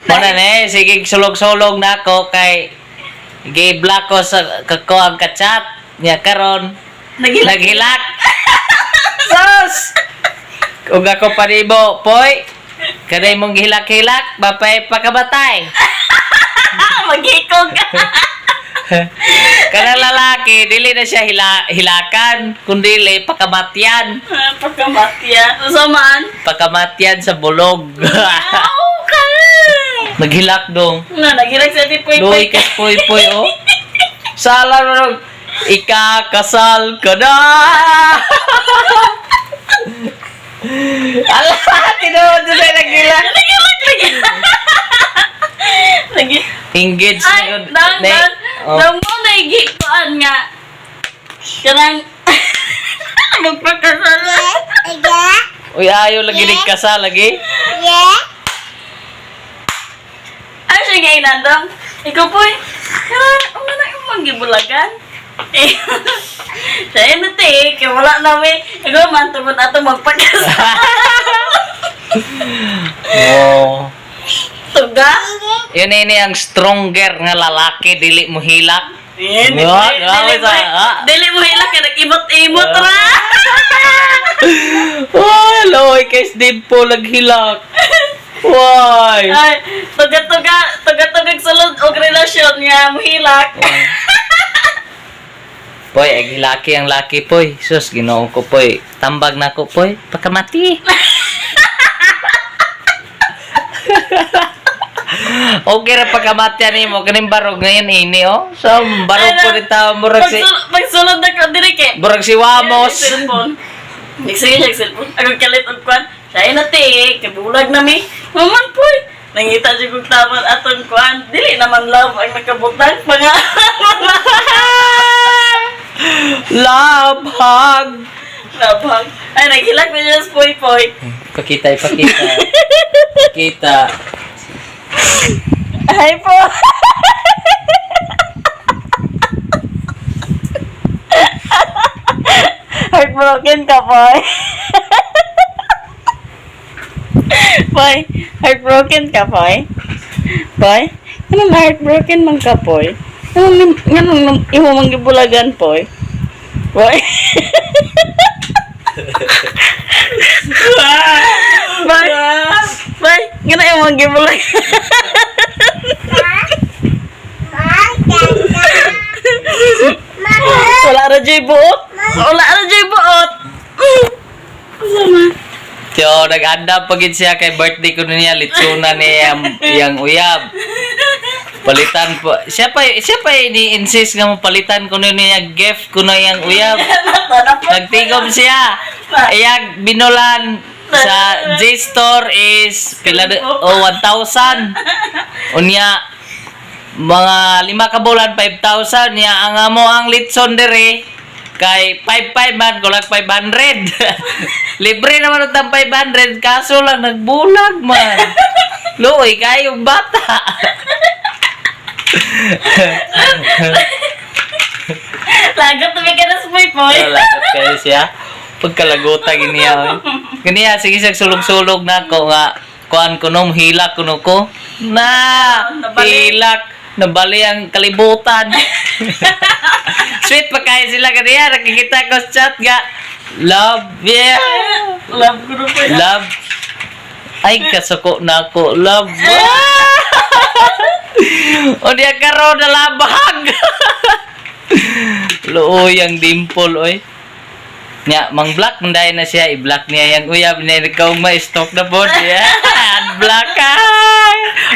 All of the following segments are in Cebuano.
Muna na eh, sige sulog-sulog na ako kay gi-block ko sa kako ang kachat niya karon. Naghilak. Naghilak. Sus! Ug ako panibo, poy. Kanay mong gihilak-hilak, bapay pakabatay. Ah, maghikog. Kanang lalaki, dili na siya hilakan, kundi pakamatyan. Pagkamatya. Samaan? Pakamatyan sa bulog. Aw, ka! Naghilak dong. Nga, naghilak sa ti Poy Luy Poy. kas poy poy oh. Sala mo nung ikakasal ka na. Ala, tinuod na naghilak. Naghilak lagi. Lagi. Engage na Ay, yun. dang, dang. Oh. Dang mo naigikuan nga. Kanang, magpakasal. Uy, ayaw lagi nagkasal lagi. Ay, siya nga inandang. Ikaw po eh. Kanang, ang na yung manggibulagan. Eh, siya na te, kaya wala namin. Ikaw man, tungkol ato magpakasal. Oh. Tuga? Yun ini ang stronger nga lalaki dili mo hilak. Eh, dili Wa, dili grabe mo sa- ah. dili mo hilak kay nag-imot-imot ra. Uy, loy kay Steve po naghilak. Why? Ay, tuga-tuga, tuga-tuga sulod og relasyon nga mohilak. Poy, ay laki ang laki poy. Sus, Ginoo ko poy. Tambag na ko poy. Pagkamati. Okay ra pagkamati ani mo kaning barog ngayon ini oh. So barog po ni tao murag si Pagsulod na ko diri kay. murag si Wamos. Cellphone. Nagsige siya og cellphone. Ako kalit og kwan. Siya na te, kay bulag na mi. Maman poy. Nangita siya kog taman atong kwan. Dili naman love ang nakabutang mga Love hug. labang. Ay, naghilak na siya sa poy poy. Pakita, ipakita. Pakita. Ay po. Heartbroken ka, boy. Boy, heartbroken ka, boy. Boy, anong heartbroken man ka, boy? Anong imo mang gibulagan, boy? Boy. Boy. Boy, ngano imo mang gibulagan? Wala ra jay buot. Wala ra jay buot. Sama. So, nag-andam pagid siya kay birthday ko niya, litsuna niya iyang uyab. Palitan po. Siya pa ni-insist nga mo palitan ko niya gift ko na iyang uyab. Nagtigom siya. Iyang binulan sa J-Store is pila oh 1,000. Unya mga 5 ka bulan 5,000 niya ang amo ang litson dere kay 55 man kulang 500. Libre naman utang 500 kaso lang nagbulag man. Luoy kayo bata. Lagot na ka na sa boy boy. Lagot kayo siya. Pagkalagutan giniya. Oy. Giniya, sige siya sulog-sulog na ako nga. Kuan ko nung hilak kuno ko. Na! Nabali. Hilak. Nabali ang kalibutan. Sweet pa kayo sila kaniya. Nakikita ko sa chat nga. Love, yeah. Love ko na po. Love. Ay, kasuko na ako. Love. O diya karon na labag. Luoy ang dimple, oy. Nya, mang black man dahil na siya, i-block niya yang uyab niya, ikaw ma-stalk na po niya. Unblock ka!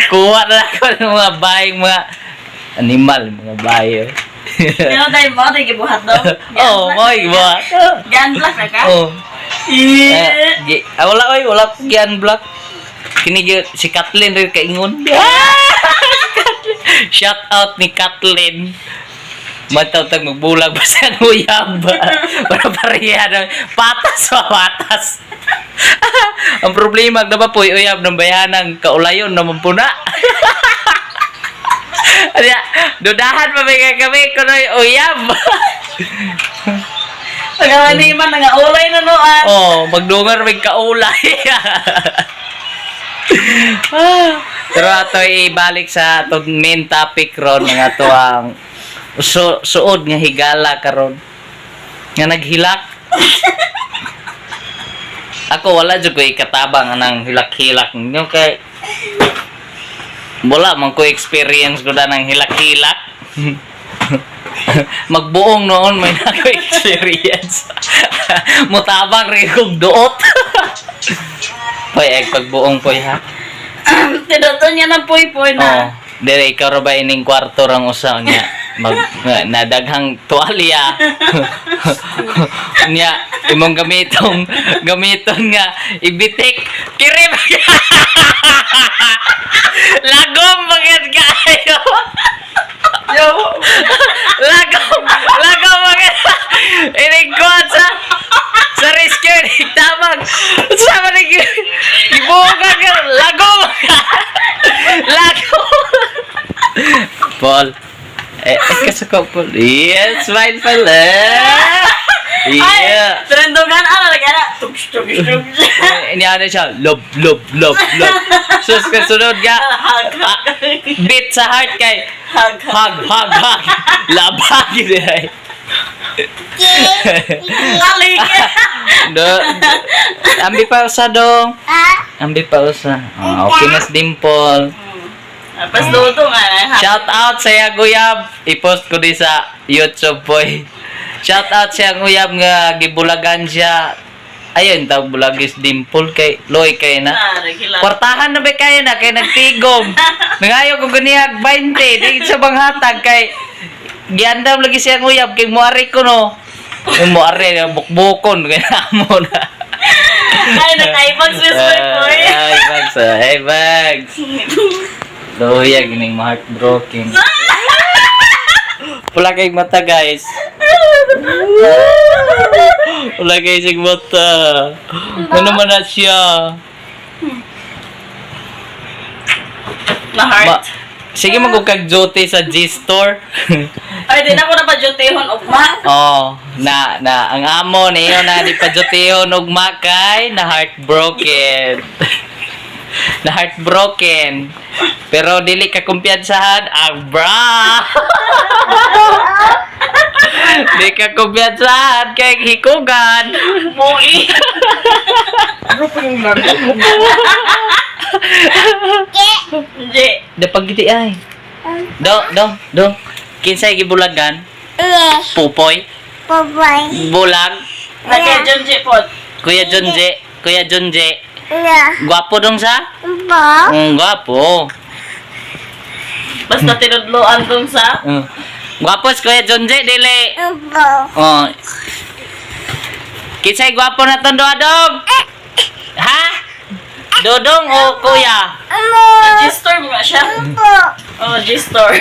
Kuha na ako ng mga baying mga animal, mga bayo. Pero dahil mo, dahil gibuhat daw. Oh, moy, buhat. Gan black na ka? Oh. Eh. Eh, wala oy, wala ko gi-unblock. Kini si Kathleen rin kaingon. Si Kathleen. Shout out ni Kathleen. Mataw tag magbulag pa sa uyab. Para pareha na patas pa patas. Ang problema na ba po uyab ng bayanan kaulayon naman po na. Kaya, dudahan pa may kami kunoy uyab. Pagkakani man, nangaulay na noan. Oh, magdungar may kaulay. Ah. Pero ato ibalik sa atong main topic ron nga ato ang suod nga higala karon nga naghilak. Ako wala jud ko ikatabang anang hilak-hilak ninyo kay wala man ko experience ko ng hilak-hilak. Magbuong noon may na ko experience. Mutabang rin kong duot. Poy, eh, pagbuong poy ha. Tinuto niya ng puy-puy Oo. na. Dire ikaw ra ba ining kwarto rang usa niya mag nadaghang tuwalya. Niya imong gamitong gamiton nga ibitik kiri ba- Lagom bagad kayo. Yo! Lagom lagom bagad. Ining kuwan sa rescue ining tamang sa man gibuogan ka lagom. Lagom. Paul. Eh, eh kasuko Paul. Yeah, smile pala. Ay, Yeah. trendungan ano lagi ana. Tugs tugs tugs. Eh, Ini ano siya, love, love, love, love. Sus, kasunod nga. Hug hug. Beat sa heart kay Hug hug. hug, hug, hug. Labag yun ay. Alik. Do, ambi pa usa dong. Ambi pa usa. Ah, okay mas dimple. Pas luto nga. Shout out sa iyang uyab. I-post ko di sa YouTube boy. Shout out sa iyang uyab nga gibulagan siya. Ayun, tawag bulagis dimple kay Loy kay na. Ah, regular. Kwartahan na ba kayo na kay nagtigom. Nangayo ko ganihag 20 di sa banghatag kay giandam lagi siyang uyab kay muari ko no. Yung muari bukbukon kay namo na. Ay, nakaibag si puy-puy. Ay, bags. Ay, bags. Luya gining heartbroken. Wala kayong mata, guys. Wala kayong mata. Ano man na siya? Na heart. Sige magkukag duty sa G-Store. Ay, di na ko na pa jutihon ugma. Oh, na na ang amo niyo na di pa jutihon og makay na heartbroken. Na heartbroken. Pero dili ka kumpiyansahan ang bra. Di ka kumpiyansahan kay hikugan. Mui. Ano pa yung lago? Hindi. Da pagiti ay. Do do do. Kinsay gibulagan? Pupoy. Bulag. Na kay Junji po. Kuya Junje. Kuya Junje. Gwapo dong sa? Gwapo. Basta tinudloan dun sa... Gwapo si Kuya Junje, dili. Oh. Kinsay gwapo na tong duha dong? Ha? Dodong o kuya? G-store mo nga siya. Oh, G-store.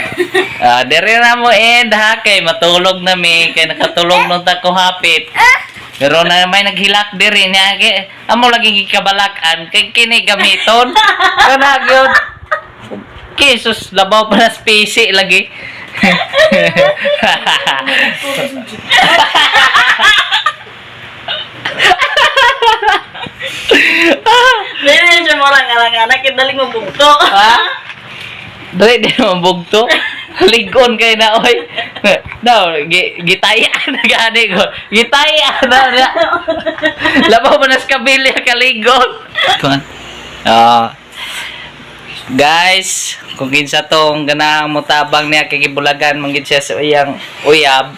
Ah, dere na mo end ha kay matulog na mi kay nakatulog nung ta ko hapit. Pero na may naghilak diri niya kay amo lagi gikabalakan kay kini gamiton. Kana gyud. Jesus, labaw pa na spacey lagi. Dili siya mo lang alang-anak. Daling mo bugto. Ha? Dali di naman bugto. Ligon kay na oy. No, gitaya na gani ko. Gitaya na na. Labaw pa na sa kabilya kaligon. Kon. Ah. Guys, kung kinsa tong ganahang motabang niya kay gibulagan man gid siya sa iyang uyab.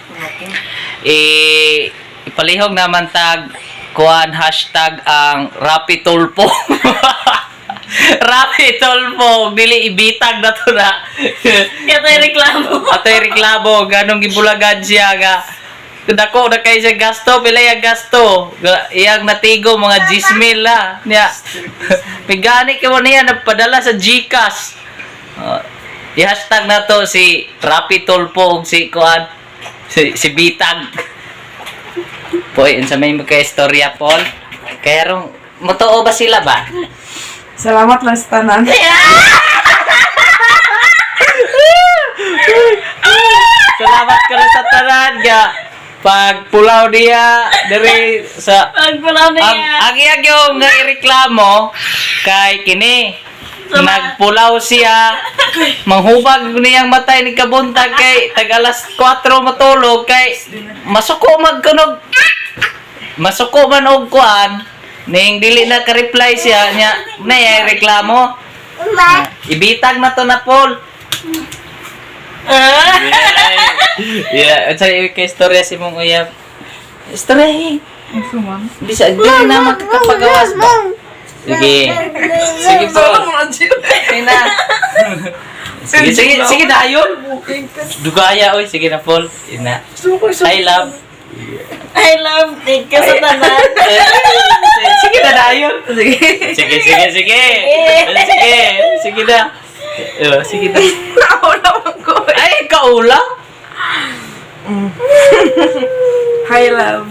Eh ipalihog naman tag kuan hashtag ang Rappi Tulpo. Rappi Tulpo, dili ibitag na to na. Kaya tayo reklamo. Atoy reklamo ganong gibulagan siya nga. Dako na kay siya gasto, pila yung gasto. Iyang natigo mga 10,000 la. Niya. Pigani kay mo niya nagpadala sa GCash. I-hashtag na to si Rappi Tulpo ug si kuan si Bitag. Poy, unsa may magka-istorya, Paul? Kaya rong motoo ba sila ba? Salamat lang sa tanan. Salamat ka sa tanan nga pag pulaw niya diri sa Pagpula na ang yan. ang iyang yung nga ireklamo kay kini Nagpulaw siya. Manghubag niyang matay ni kabuntag kay tag alas 4 matulog kay masuko magkunog. Masuko man og kuan ning dili na ka-reply siya niya na ay reklamo. Ibitag na to na Paul. Ah. Yeah, yeah. Unsay kay istorya si mong uyab? Istorya eh. Suman. Bisa dili na makakapagawas ba? Sige. Sige po. Solo mo na, Gio. Sige na. Sige, sige, sige na yun. Booking ka. Dugaya oy, sige na Paul. Ina. Gusto ko I love. I love, thank you sa tanan. Sige na dayon. Sige. Sige, sige, sige. Sige, sige na. Eh, sige na. Nauna man ko. Ay, kaula. Hi, love.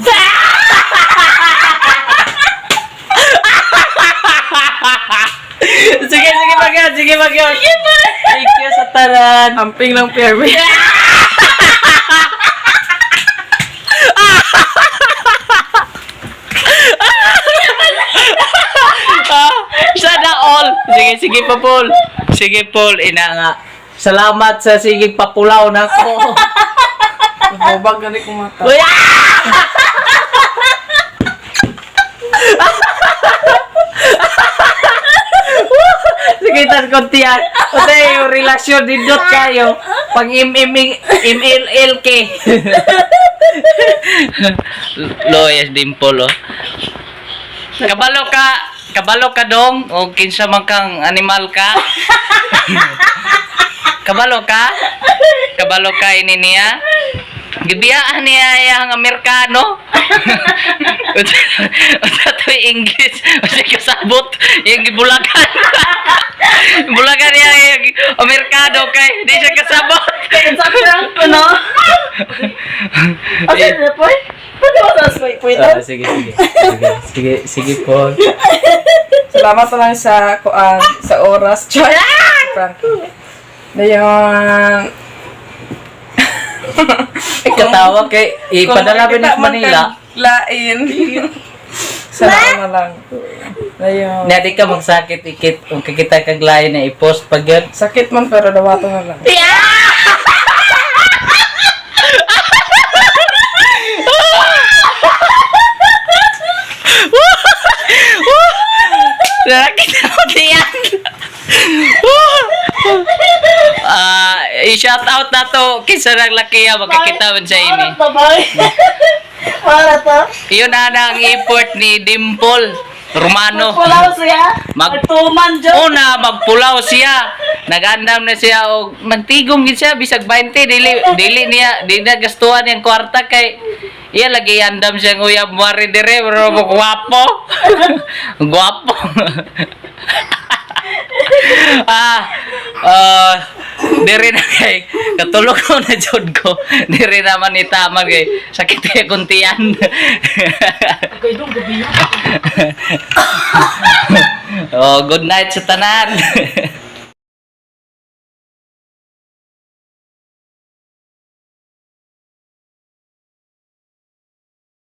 Sige, sige, magyod. Sige, magyod. Thank you sa tanan. Amping lang, Pierre. Ah, sana all. Sige, sige pa, Paul. Sige, Paul. Ina nga. Salamat sa sige papulaw na ko. Bubag gani ko mata. Uy, ah! Sige, tas kontian. Kasi yung relasyon dindot kayo. Pang M M M L L K. Loyas dimple oh. Kabalo ka dong o kinsa man kang animal ka. Kabalo ka? Kabalo ka ini niya? Gibiyaan niya yang Amerikano. Unsa to English? Unsa kasabot yung gibulagan. Bulagan niya yung Amerikano kay di siya kasabot. Kaya sabi lang ko, no? Okay, na po. Pwede ba sa may po ito? Ah, sige, sige. Sige, sige, sige po. Salamat na lang sa kuan sa oras. Char. Prank. Dayon. Katawa kay ipadala ba ni Manila? Lain. Salamat na lang. Dayon. Na di ka magsakit ikit kung kikita kag lain na i-post pag yun. Sakit man pero dawato na lang. Nakita ko diyan. Ah, i-shout out na to kinsa nang laki ya makakita man sa ini. Para to, boy. Para to. Iyon na ang import ni Dimple Romano. Magpulaw siya. Magtuman, Diyos. Una magpulaw siya. Nagandam na siya og magtigom gid siya bisag 20 dili dili niya di na gastuhan yang kwarta kay iya lagi andam siya ng uyab muari dire pero mo gwapo. Gwapo. ah, ah, dire na kay katulog ko na jud ko. Dire naman itaman kay sakit kay kuntian. Oh, good night sa tanan.